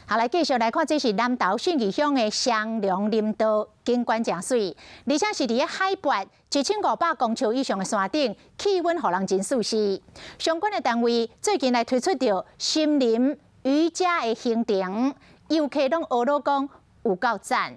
好，來繼續來看，這是南投信義鄉的雙龍林道，景觀誠媠，而且是佇咧海拔1500公尺以上的山頂，氣溫予人真舒適。相關的單位最近來推出著森林瑜伽的行程，遊客攏呵咾講有夠讚。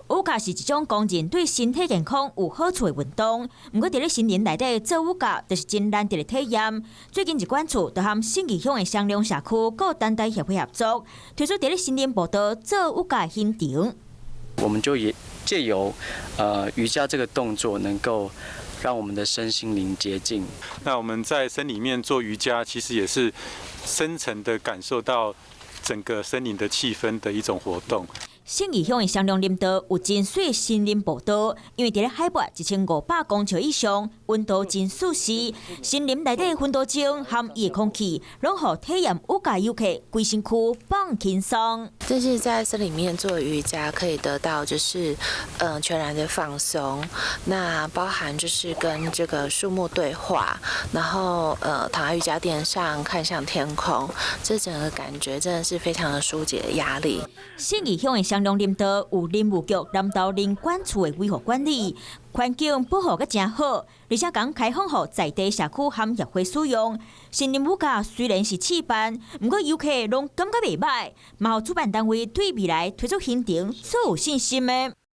瑜伽是一種公認對身體健康有好處的運動，毋過佇咧森林內底做瑜伽，就是真難得的體驗。最近疾管處就和信義鄉的雙龍社區閣單台協會合作，推出佇咧森林步道做瑜伽行程。我們就也借由瑜伽這個動作，能夠讓我們的身心靈潔淨。那我們在森林裡面做瑜伽，其實也是深層的感受到整個森林的氣氛的一種活動。信義鄉的雙龍林道有真媠森林步道，因為佇咧海拔1500公尺以上，溫度真舒適。森林內底薰陶精和伊的空氣，攏予體驗瑜伽遊客規身軀放輕鬆。這是在森林裡面做瑜伽，可以得到就是全然的放鬆。那包含就是跟這個樹木對話，然後躺在瑜伽墊上看向天空，這整個感覺真的是非常的疏解壓力。信義鄉的雙龍林道有林務局南投林管處的維護管理，環境保護閣誠好，而且剛開放予在地社區和協會使用。森林瑜伽雖然是試辦，毋過遊客攏感覺袂䆀，嘛予主辦單位對未來推出行程足有信心的。